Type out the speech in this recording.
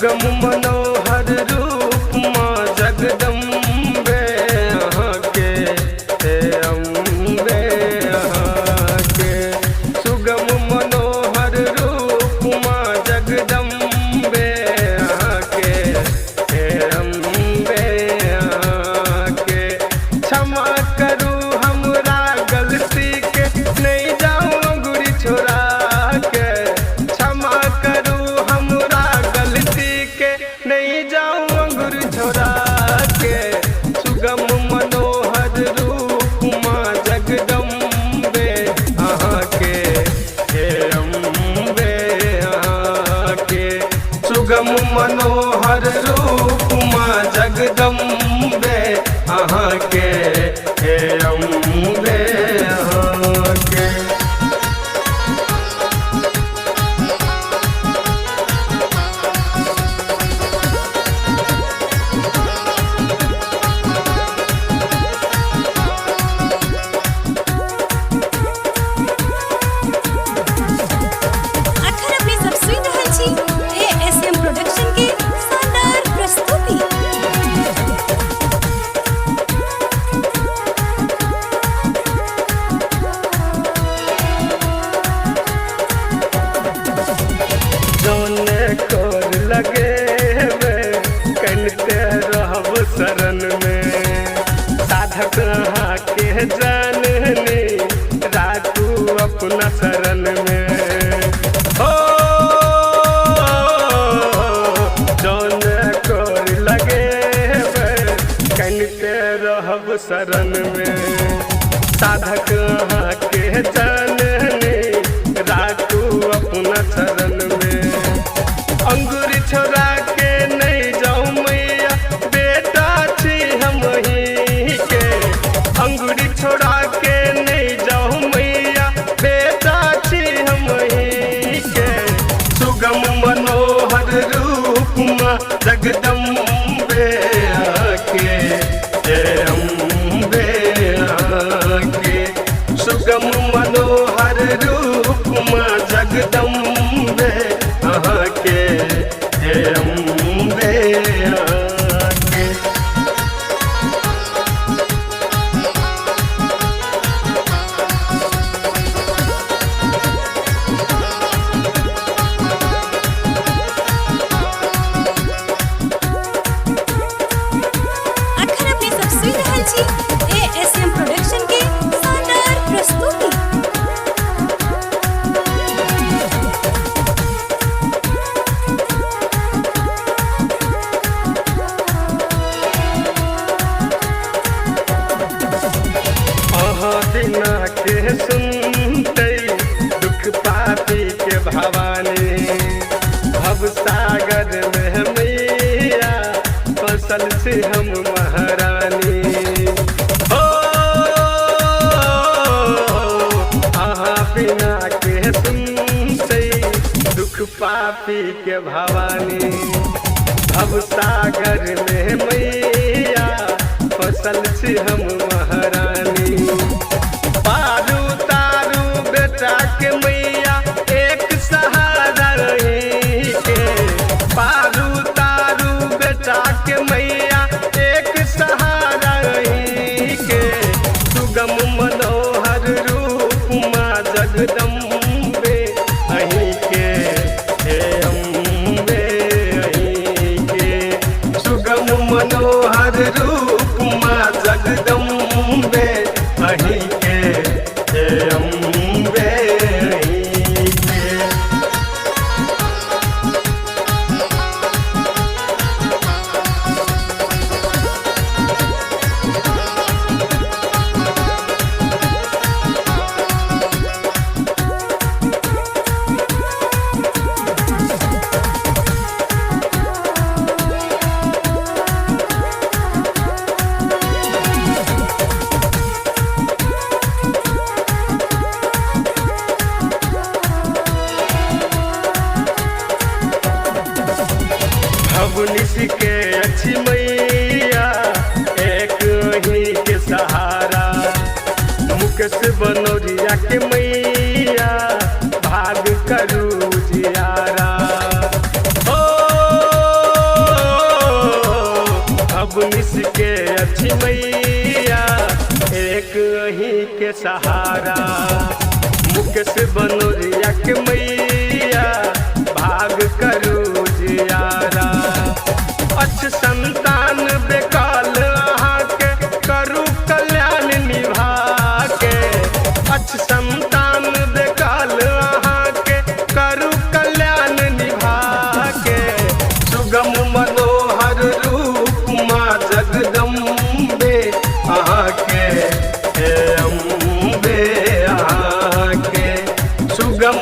सुगम मनोहर रूप माँ जगदम्बे अहाँके, हे अम्बे अहाँके। सुगम मनोहर रूप माँ जगदम्बे अहाँके, हे अम्बे अहाँके। क्षमा करू हमरा गलती के, नहीं जाऊँ अंगूरी छोड़ा के। क्षमा करू हमरा गलती के, नहीं जाऊँ अंगूर छोड़ा के। सुगम मनोहर रूप माँ जगदम्बे अहाँके, हे अम्बे अहाँके। सुगम मनोहर रूप माँ जगदम्बे अहाँके, हे अम्बे अहाँके। अखन अपने सब सुनि रहल छी एएसएम प्रोडक्शन के शानदार प्रस्तुति। जौने कोर लगेबे कनते रहब शरण में, साधक अहाँके जननी राखू अपना शरण में। हो जौने कोर लगेबे कनते रहब शरण में, साधक अहाँके जननी राखू अपना शरण में। अंगूर छोड़ा के नहीं जाऊँ मैया, बेटा छी हम ही के। अंगूर छोड़ा के नहीं जाऊँ मैया, बेटा छी हम ही के। सुगम मनोहर रूप माँ जगदम्बे आके, हे अम्बे आके। सुगम मनोहर रूप माँ जगदम्बे अहाँके, हे अम्बे अहाँके। अखन अपने सब सुनि रहल छी एएसएम प्रोडक्शन के शानदार प्रस्तुति। अहाँ बिना के सुनते दुख पापी के भवानी, भव सागर में मैया फसल से हम महारानी। हो अहाँ बिना के सुनते दुख पापी के भवानी, भव सागर में मैया फसल छी हम महारानी। पारू तारू बेटा के मैया एक सहारा रही के। पारू तारू बेटा के मैया एक सहारा रही के। सुगम मनोहर रूप माँ जगदम्बे अहीं के, हे अम्बे अहीं के। सुगम मनोहर रूप माँ जगदम्बे अहीं के, हे अम्बे अहीं के। भवनिस के अच्छी मैया एक ही के सहारा, मुकेश बनौरिया के मैया भाग करू जियारा। हो के सहारा। मुकेश बनोरिया के मैया भाग करू जियारा। अच्छ संतान बेकाल अहाँके करू कल्याण निभा के। अच्छ संतान बेकाल अहाँके करू कल्याण निभा के। सुगम मनोहर रूप माँ जगदम्बे अहाँके, हे अम्बे अहाँके। सुगम